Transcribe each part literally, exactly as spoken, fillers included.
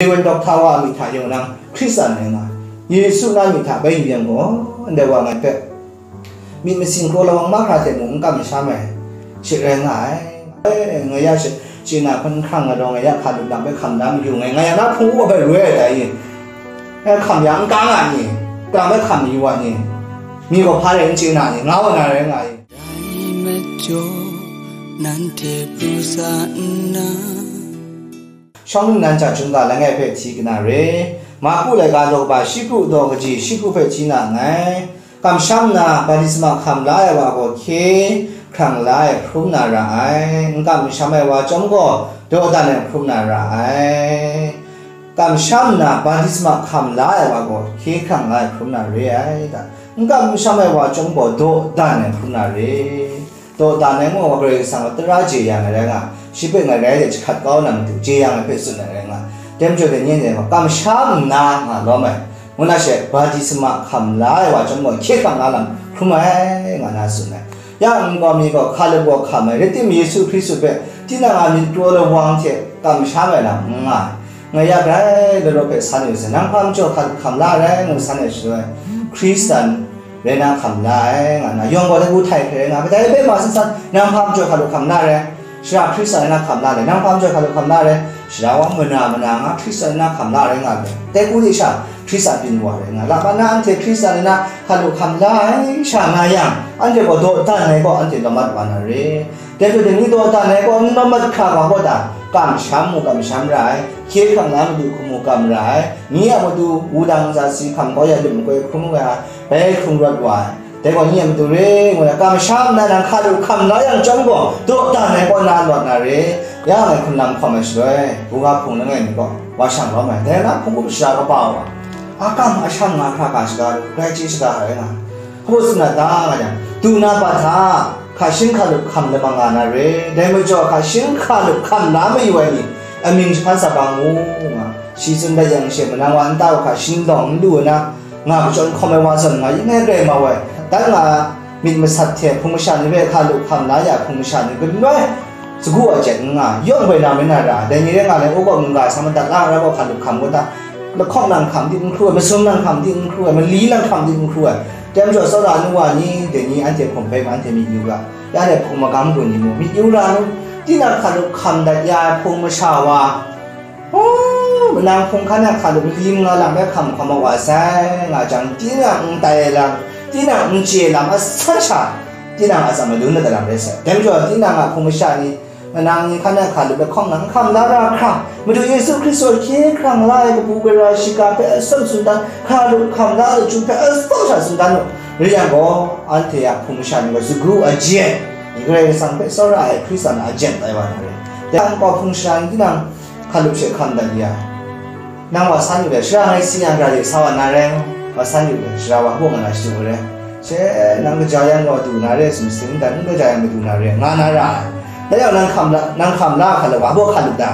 Reverend Doctor wa a myit hta yawng nang Hkristan rai nga, Yesu na myit hta bai yu yang gaw, ndai wa ngai hpe myit masin kraw lawang mahkra hte mung n kam masham ai she rai nga ai. Ngai ya she, chye na hkan hkrang nga daw, ngai ya hka lup lam hpe hkam da mayu ngai, ngai ya na hpung u hpe roi ai dai i? Ngai hkam ya n ka nga ni? Kang hpe hkam mayu wa ni? Mi gaw hpa rai n chye na ni? Nga wa na rai nga ai. Dai majaw, nanhte pru sa nna, Shawng ningnan hta chyum ga langai hpe hti kana re. Marku laika daw kaba shi kru daw kaji shi kru hpe hti na nngai. Kamsham nna, baptisma hkam la ai wa gaw hkye hkrang la ai hkrum na ra ai. N kam n sham ai wa chyawm gaw, dawdan ai hkrum na ra ai. Kamsham nna, baptisma hkam la ai wa gaw hkye hkrang la ai hkrum na re ai ta? N kam n sham ai wa chyawm gaw, dawdan ai hkrum na re. Dawdan ai ngu wa Karai Kasang a tara jeyang ai rai nga, shi hpe ngai rai de jahkrat kau na matu jeyang ai hpe tsun ai rai nga, dai majaw dai ni anhte gaw kamsham nna nga lawm ai, ngu na she, baptisma hkam la ai wa chyawm gaw, hkye hkrang la lam hkrum ai, nga na tsun ai. Ya ngu gaw, mi gaw hka lup gaw hkam ai, rai timung, Yesu Hkristu hpe tinang a myit kraw lawang hte kamsham ai lam n nga ai. Ngai ya grai larawt hpe san yu sai, nang hpa majaw hka lup hkam la ai rai ngu san ai shaloi, Hkristan rai na hkam la ai, nga na, yawng gaw dai hku htai hkrai nga, kadai bai ma san san, nang hpa majaw hka lup hkam la ai rai, sara Hkristan rai na hkam la ai, nang hpa majaw hka lup hkam la ai rai, sara wa mana mana nga Hkristan rai na hkam la ai rai nga ai, dai hku de sha Hkristan byin wa ai rai nga, lama na anhte Hkristan rai na hka lup hkam la ai sha nga yang, anhte gaw dawdan ai gaw anhte lawmat wa na re. Dai hku dai ni dawdan ai gaw n lawmat hkra ga gaw ta, kamsham mu kamsham ra ai, hkye hkrang la matu hkum mu kam ra ai, ni a matu wudang zatsi hkam kau ya lup makoi hkrum nga ai, bai hkrung rawt wa ai. Dai gaw ni a matu re ngu na, kamsham nna nang hka lup hkam la yang chyawm gaw, dawdan ai gaw na lawt na re. Ya ngai hkum lam hkawm ai shaloi, buga hpung langai mi gaw wa shang lawm ai, dai na hpung up shara kaba wa, akam asham nga hkra ga shaga lu, grai chye shaga ai nga. Hpa tsun na ta nga yang, du na bat hta hka shin hka lup hkam lamang nga na re. Dai majaw hka shin hka lup hkam la mayu ai ni, amying jahpan sa bang mu nga. Shi tsun dat yang she, manang wa nta u hka shin lawng n lu na, nga kachyawn hkawm ai wa zawn nga, yin ngai grai mau ai. Dan nga myit masat hte hpung masha ni hpe hka lup hkam la ya hpung masha ni galoi, sagu a jet n nga, yawng bai na mai na ra, dai ni rai nga le, u gaw mungga sa madat la ra gaw hka lup hkam kau ta, lahkawng nang hkam di n hkru ai, masum nang hkam di n hkru ai, mali nang hkam di n hkru ai, dai majaw tsawra nu wa ni, dai ni anhte hkum bai ma anhte myit yu ga, ya dai hpung magam gun ni mung myit yu ra nu, tinang hka lup hkam dat ya ai hpung masha wa, oh, manang hpung hkan a hka lup mali manga lam bai hkam hkawm wa sai, nga jang, tinang n tai ai lam, tinang n chye ai lam asan sha, tinang a tsam madun na daram rai sai. Dai majaw, tinang a hpung masha ni, manang ni hkan a hka lup lahkawng nang hkam la ra hkra, Madu Yesu Hkristu a hkye hkrang la ai kabu gara shiga hpe atsawm tsun dan, hka lup hkam la ai lachyum hpe atsawm sha tsun dan u. Rai yang gaw, anhte a hpung masha ni gaw sagu a jet, Karai Kasang hpe tsawra ai Hkristan a jet tai wa na rai. Dai hpung masha ni tinang hka lup she hkam dat ya. Nang wa san yu le, sara ngai si yang, gara de sa wa na rai, wa san yu le, sara wa hpung nga na shadu rai. She, nang kaja yang gaw du na re, sumsing dan, n kaja yang madu na re, nga na ra ai. Dai yang nang hkam la, nang hkam la hka lup, wa baw hka lup ta?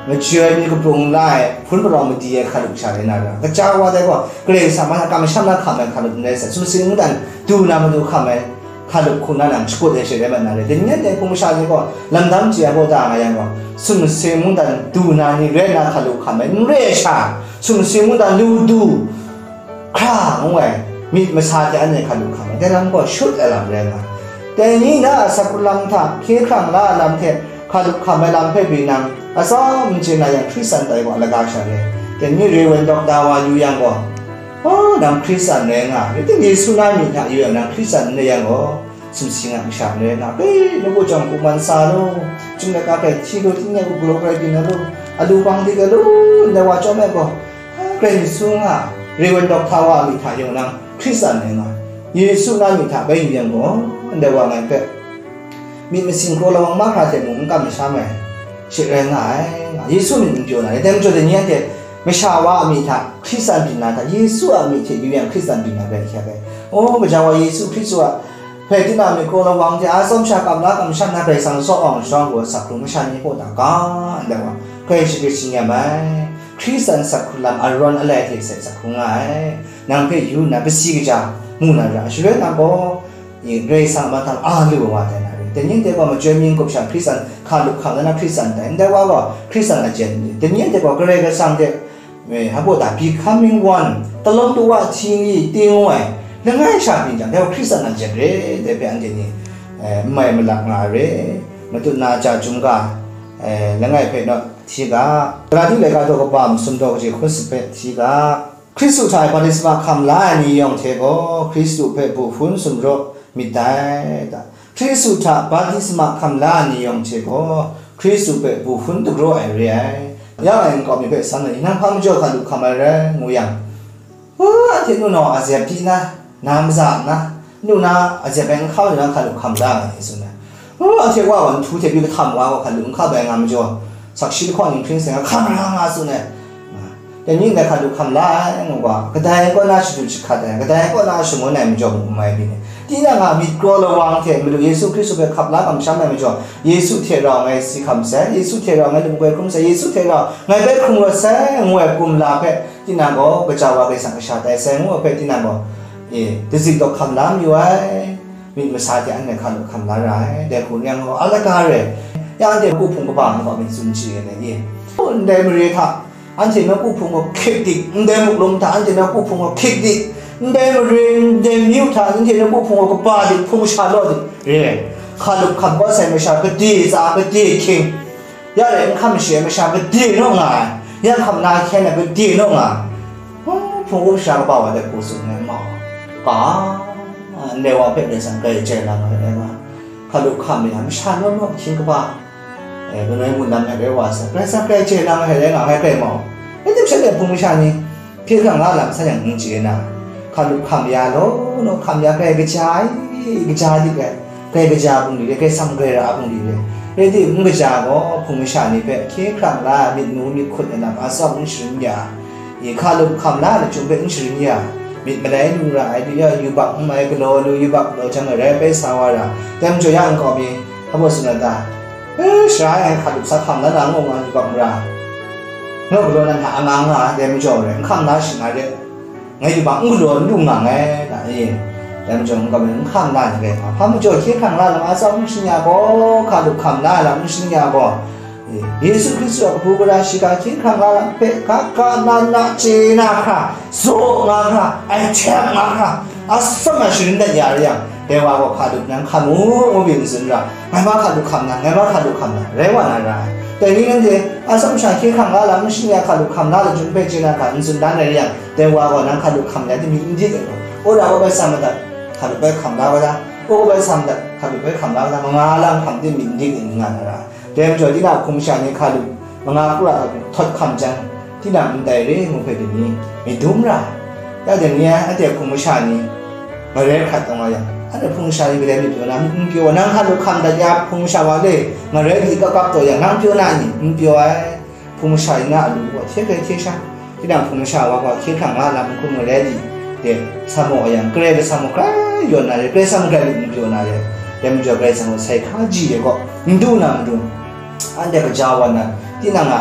Majoi ai ni kaprung la ai, hpun palawng madi ai hka lup sha rai na ra. Kaja wa dai gaw, Karai Kasang ma na kamsham na hkam ai hka lup n rai sai, sumsing dan, du na madu hkam ai hka lup hku na nang shakut ai she rai mat na re. Dai ni anhte hpung masha ni gaw, lamdam chye ai baw da nga yang gaw, sumsing mungdan du na ni rai na hka lup hkam ai, n rai ai sha, sumsing mungdan lu du hkra ngu ai, myit masa hte anhte hka lup hkam ai, dai lam gaw shut ai lam rai nga. Dai ni na a sakhut lam hta, hkye hkrang la ai lam hte, hka lup hkam ai lam hpe pyi nang, atsawm n chye na yang, Hkristan tai gaw laga sha re. Dai ni Reverend Doctor wa yu yang gaw, oh, nang Hkristan rai nga, rai tim Yesu na myit hta yu yang nang Hkristan n rai yang gaw, sumsing a masha n rai nga, bai, nawku jawng hku man sa lu, chyum laika hpe hti lu, tingnyang hku galaw grai byin na lu, alu bang dik ai lu, ndai wa chyawm ai gaw, Karai Yesu nga, Reverend Doctor wa a myit hta yawng nang Hkristan rai nga, Yesu na myit hta bai yu yang gaw, ndai wa ngai hpe myit masin kraw lawang mahkra hte mung n kam masham ai she rai nga ai, nga Yesu myit n pyaw na ai. Dai majaw dai ni anhte masha wa a myit hta Hkristan byin na hta, Yesu a myit hte yu yang Hkristan byin na rai hkyak ai. Oh, gaja wa Yesu Hkristu a hpe tinang myit kraw lawang hte a tsawm sha kam la kamsham na Karai Kasang tsawm awng shawng gaw, sakhkrung masha ni hpaw ta ga ndai wa, hkoi shagrit shingyam ai. Hkristan sakhkrung lam arawn alai hte sai sakhkrung nga ai. Nang hpe yu nna kasi kaja mu na ra, shaloi nang gaw, Karai Kasang a man hta a lu wa tai na rai. Dai ni hte gaw majoi mi n-gup sha, Hkristan hka lup hkam la na Hkristan tai, ndai wa gaw Hkristan a jen n re. Dai ni hte gaw Karai Kasang hte, e, hpa ta, becoming one, talawng tu wa hti ni ting ngu ai, langai sha byin jang, dai gaw Hkristan a jen re, dai hpe anhte ni, e, n mai malak nga ai re. Matut na ja chyum ga, e, langai hpe naw hti ga, Galati laika daw kaba masum daw kaji hkun sut hpe hti ga, Hkristu hta e baptisma hkam la ai ni yawng hte gaw, Hkristu hpe bu hpun sumraw myit dai ta? Hkristu hta baptisma hkam la ai ni yawng hte gaw, Hkristu hpe bu hpun dagraw ai re ai. Ya ngai nkau mi hpe san ai, nang hpa majaw hka lup hkam ai rai, ngu yang, "U, anhte nu nau a zep di na, na maza nna, nu na a zep ai nhkau de na hka lup hkam la ai," ngu tsun ai. "U, anhte wa wa nhtu hte pyi kahtam wa wa hka lup n hkap ai nga majaw, sakshi lahkawng ning hpring seng a hkam ra nga," tsun ai. Dai ni ndai hka lup hkam la ai, ngu ga, kadai kaw na shadu jahkat ai, kadai kaw na shangun ai majaw mu n mai byin ai. Tinang a myit kraw lawang hte Madu Yesu Hkristu hpe hkap la kamsham ai majaw, Yesu hte rau ngai si hkam sai, Yesu hte rau ngai lungkoi hkrum sai, Yesu hte rau ngai bai hkrung rawt sai, ngu ai kumla hpe, tinang gaw gaja wa Karai Kasang kasha tai sai, ngu ai hpe tinang gaw, e, dazik dawk hkam la mayu ai. Myit masa hte anhte hka lup hkam la ra ai, dai hku n yang gaw, alaga re, ya anhte ku hpung kaba nkau mi tsun chye ai, e, ndai mare hta, anhte nawku hpung gaw hkyit dik, ndai muklum hta anhte nawku hpung gaw hkyit dik, ndai mare, ndai myu hta anhte nawku hpung gaw kaba dik, hpung sha law dik, re, hka lup hkam kau sai masha gade tsa, gade hkying, ya rai n hkam shi ai masha gade naw nga ai, ya hkam na hkyen ai gade naw nga ai, hpung up sha kaba wa dai hku tsun ai ma, ka, ndai wa hpe Karai Kasang grai chye lang ai, hka lup hkam ai masha naw naw hkying kaba, E, langai mungdan hte rai wa sa, Karai Kasang grai chye lang ai rai nga ai hkrai maw? Rai tim sha de hpung masha ni hkye hkrang la lam san yang n chye na, hka lup hkam ya law law hkam ya, grai kaja ai, kaja dik ai, grai kaja bungli re, grai sam grai ra a bungli re. Rai tim, n kaja gaw hpung masha ni hpe hkye hkrang la ai myit mu myit hkut ai lam atsawm n sharin ya. I hka lup hkam la ai lachyum hpe n sharin ya, myit malai lu ra ai, lu ya yubak n mai galaw lu, yubak galaw jang rai bai sa wa ra, dai majaw ya nkau mi, hpa baw tsun ai ta? E, sara e hka lup sa hkam la na ngu nga yubak mara, naw galaw na hta anga nga ai, dai majaw rai n hkam la shing nga re, ngai yubak n galaw n lu nga nngai, na e, dai majaw nkau mi n hkam la ni rai nga, hpa majaw hkye hkrang la lam atsawm n sharin ya gaw, hka lup hkam la ai lam n sharin ya gaw, Yesu Hkristu a kabu gara shiga hkye hkrang la lam hpe ga ga na na chye na hkra, zaw nga hkra, ai hte nga hkra, atsawm na sharin dat ya re yang, dai wa gaw hka lup nang hkam u, ngu byin tsun ra, ngai ma hka lup hkam na, ngai ma hka lup hkam na, rai wa na ra ai. Dai ni nanhte atsawm sha hkye hkrang la lam n sharin ya, hka lup hkam la lachyum hpe chye na hkra n tsun dan ai re yang, dai wa gaw nang hka lup hkam ya timung n dik ai gaw, wora wa bai sa madat, hka lup bai hkam la wa da, wa bai sa madat, hka lup bai hkam la wa da, manga lam hkam timung n dik ai nga na ra ai. Dai majaw, tinang hpung masha ni hka lup manga kura hta thawt hkam jang, tinang ndai re ngu hpe dai ni myit dum ra ai. Ya dai ni anhte hpung masha ni ngarai hkrat taw nga yang, anhte hpung masha ni kadai myit pyaw na, n pyaw, nang hka lup hkam dat ya hpung masha wa le, ngarai di kap kap taw yang, nang pyaw na ni? N pyaw ai. Hpung masha ni na a lu gaw hte hkrai hte sha, tinang hpung masha wa gaw hkye hkrang la lam n hkum ngarai di de sa maw yang, Karai Kasang gaw grai yawn na re, Karai Kasang gaw grai myit n pyaw na re, dai majaw Karai Kasang gaw sai hkaji de gaw n du na matu, anhte gaja wa nna, tinang a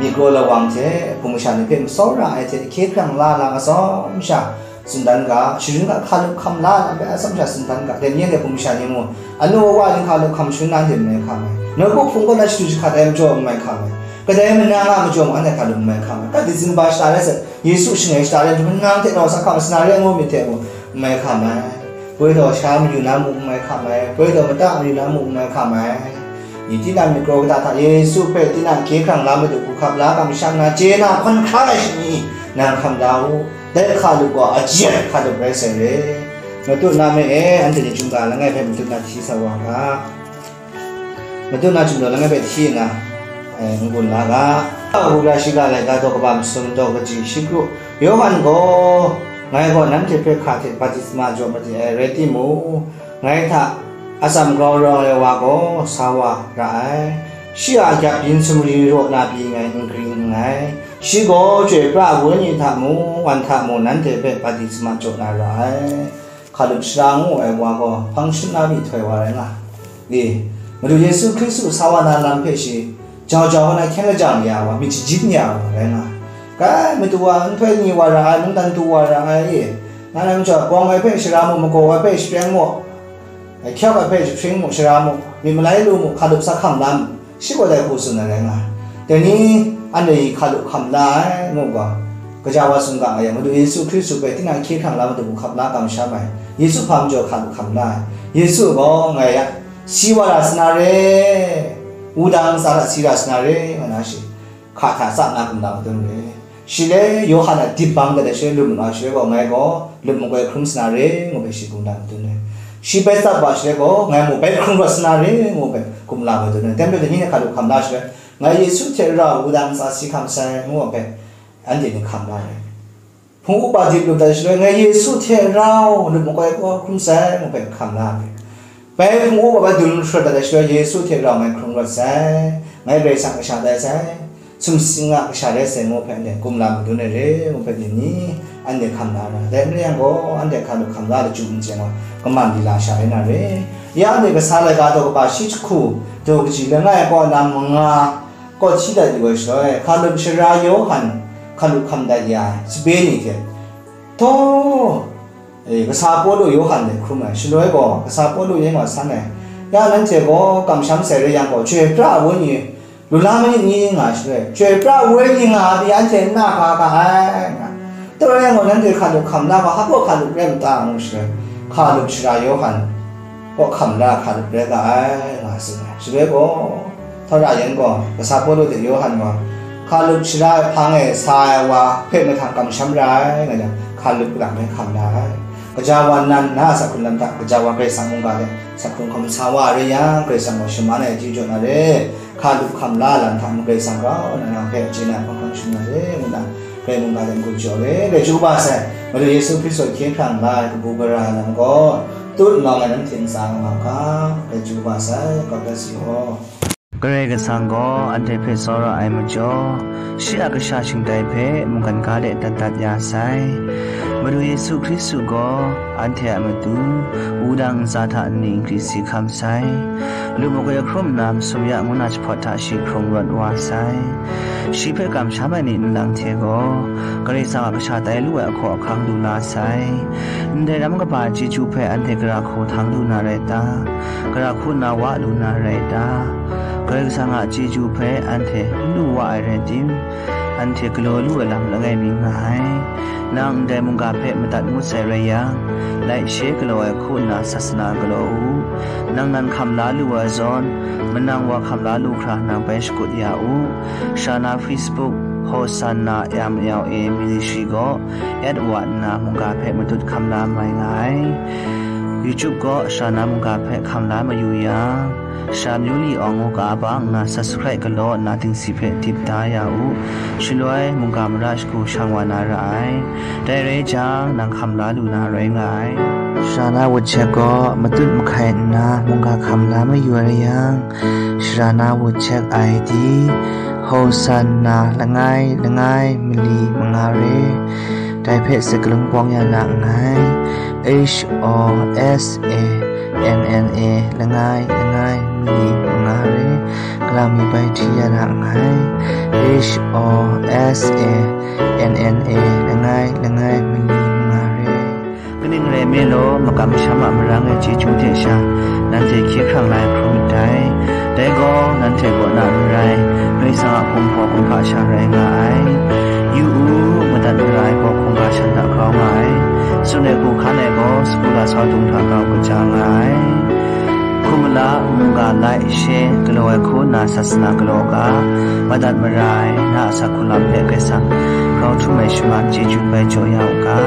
myit kraw lawang hte hpung masha ni hpe matsawra ai hte hkye hkrang la lam atsawm sha tsun dan ga, sharin ga, hka lup hkam la lam hpe atsawm sha tsun dan ga, dai ni anhte hpung masha ni mung, anu awa ni hka lup hkam shangun na anhte n mai hkam ai, nawku hpung kaw na shadu jahkat ai majaw n mai hkam ai, kadai mana nga majaw mung anhte hka lup n mai hkam ai, ka Disemba shata rai sa, Yesu shangai shata rai, nang hte rau sa hkam sana re ngu myit hte mung n mai hkam ai. Poi taw sha mayu na mung n mai hkam ai, poi taw mata mayu na mung n mai hkam ai. Ni tinang myit kraw kata hta Yesu hpe tinang hkye hkrang la Madu hku hkap la kamsham na chye na hkawn hkra ai shani nang hkam la u. Dai hka lup gaw ajen hka lup rai sai re. Matut na me e, anhte ni chyum ga langai hpe matut na hti sa wa ga. Matut na chyum ga langai hpe hti nna, e, n-gun la ga. Hkra shiga laika daw kaba masum daw kaji shi kru, Yawhan gaw, "Ngai gaw nanhte hpe hka hte baptisma jaw made ai, rai timung, ngai hta atsam grau rawng ai wa gaw sa wa ra ai. Shi a yak byin sumri raw na pyi ngai n gring nngai. Shi gaw chyoi pra ai wenyi hta mung, wan hta mung nanhte hpe baptisma jaw na ra ai." Hkalup sara ngu ai wa gaw hpang shut na myihtoi wa rai nga, i, Madu Yesu Hkristu sa wa na lam hpe shi jau jau na hkyen lajang ya ai wa, myit shajin ya ai wa rai nga ai. Kai, matu wa nhtoi ni wa ra ai, mungdan tu wa ra ai, i, nga na majaw, bawng ai hpe shara mu, magaw ai hpe shapyeng mu, Ahkyak ahpe jahpring mu, shara mu, myit malai lu mu, hkalup sa hkam la mu, shi gaw dai hku tsun ai rai nga ai. Dai ni, anhte hkalup hkam la ai, ngu ga, kaja wa tsun ga nga yang, Madu Yesu Hkristu hpe tinang hkye hkrang la, Madu hku hkap la kamsham ai, Yesu hpa majaw hkalup hkam la ai. Yesu gaw ngai ya, si wa ra sa na re, wudang ntsa hta si ra sa na re, nga na shi. Hka hta tsap na kumla madun re. Shi le Yawhan a dip bang dat ai shaloi lut mu na shaloi gaw, ngai gaw lut makoi hkrum sa na re, ngu hpe shi kumla madun re. Shi bai tsap wa shaloi gaw, ngai mung bai hkrum rawt sa na re, ngu hpe kumla madun re. Dai majaw, dai ni hte hkalup hkam la shaloi, ngai Yesu hte rau wudang ntsa si hkam sai, ngu hpe anhte ni hkam la re. Hpung upa dip lut dat shaloi, ngai Yesu hte rau lut makoi gaw hkrum sai, ngu hpe hkam la ai. Bai hpung upa bai dun hkrum dat ai shaloi, Yesu hte rau ngai hkrum rawt sai, ngai Karai Kasang kasha tai sai, sumsing a kasha rai sai, ngu hpe anhte kumla madun ai re, ngu hpe ni ni anhte hkam la ai. Dai n rai yang gaw, anhte hkalup hkam la lachyum n chye ai, kaman lila sha rai na re. Ya anhte kasa laika daw kaba shi jahku, daw kaji langai kaw na manga, kawt shi dat yu ai shaloi, hkalup shara Yawhan hkalup hkam dat ya ai sape ni hte, taw, e, kasa Pawlu Yawhan hte hkrum ai, shaloi gaw kasa Pawlu yen wa san ai. Ya nanhte gaw kamsham sai rai yang gaw, chyoi pra ai wenyi lu la manit ni nga ai shaloi, chyoi pra ai wenyi nga ai pyi anhte n na ga ga ai, nga. Tawra yang gaw, nanhte hkalup hkam na ga, hpa baw hkalup rai n ta, ngu shaloi, hkalup shara Yawhan kaw hkam la hkalup rai ga ai, nga tsun ai. Shaloi gaw, Tawra yen gaw, kasa Pawlu hte Yawhan gaw, hkalup shara ai hpang e sa ai wa hpe mahtang kamsham ra ai, nga yang, hkalup lam e hkam la ai. Gaja wa nan na a sak hkrung lam hta, gaja wa Karai Kasang mungga hte sak hkrung hkawm sa wa ai rai yang, Karai Kasang gaw shaman ai chyeju jaw na re, hkalup hkam la lam hta mung Karai Kasang rau nna nang hpe chye na hpang hkang shangun na re, ngu na, Karai mungga hte n-gun jaw re, Karai chyeju kaba sai, Madu Yesu Hkristu hkye hkrang la ai kabu gara ai lam gaw, tut nau ai nanhte ntsa nga nga ga, Karai chyeju kaba sai, God bless you all. Karai Kasang gaw anhte hpe tsawra ai majaw, shi a kasha shingtai hpe mungkan ga de dat dat ya sai. Madu Yesu Hkristu gaw anhte a matu, wudang ntsa hta nni nkri si hkam sai. Lut makoi hkrum nna masum ya ngu na jahpawt hta shi hkrung rawt wa sai. Shi hpe kamsham ai ni nlang hte gaw, Karai Kasang a kasha tai lu ai ahkaw ahkang lu la sai. Ndai ram kaba chyeju hpe anhte gara hku htang lu na rai ta? Gara hku nna wa lu na rai ta? Karai Kasang a chyeju hpe anhte n lu wa ai rai tim, anhte galaw lu ai lam langai mi nga ai. Nang ndai mungga hpe madat ngut sai rai yang, laishe galaw ai hku nna sasana galaw u. Nang nan hkam la lu ai zawn, manang wa hkam la lu hkra nang bai shakut ya u. Shana Facebook, Hosanna M L A Ministry gaw, at wa nna mungga hpe matut hkam la mai nga ai. YouTube gaw Shana mungga hpe hkam la mayu yang, Sha Myu Li Awng ngu ga bang nna subscribe galaw nna dingsi hpe dip da ya u. Shaloi mungga mara shagu shang wa na ra ai. Dai rai jang, nang hkam la lu na rai nga ai. Shana WhatsApp gaw matut mahkai nna mungga hkam la mayu ai rai yang, Shana WhatsApp I D, Hosanna langai langai mali manga re. Dai hpe sakalung pawng ya na nngai. H O S A N N A langai langai mali manga re. Kalang mi bai hti ya na nngai. H O S A N N A langai langai mali manga re. Kaning rai nme law, makam masham a marang ai chyeju hte sha, nanhte hkye hkrang la ai hkrum ndai. Dai gaw, nanhte kaw na n rai, Karai Kasang a Kumhpaw kumhpa sha rai nga ai. Yu u, madat mara ai gaw hkungga shan hta grau nga ai. Tsun ai hku hkan ai gaw, sagu lasau dung hta grau kaja nga ai. Hkum mala, mungga, laishe galaw ai hku nna sasana galaw ga, madat mara ai, na a sak hku lam hpe Karai Kasang grau htum ai shaman chyeju bai jaw ya u ga.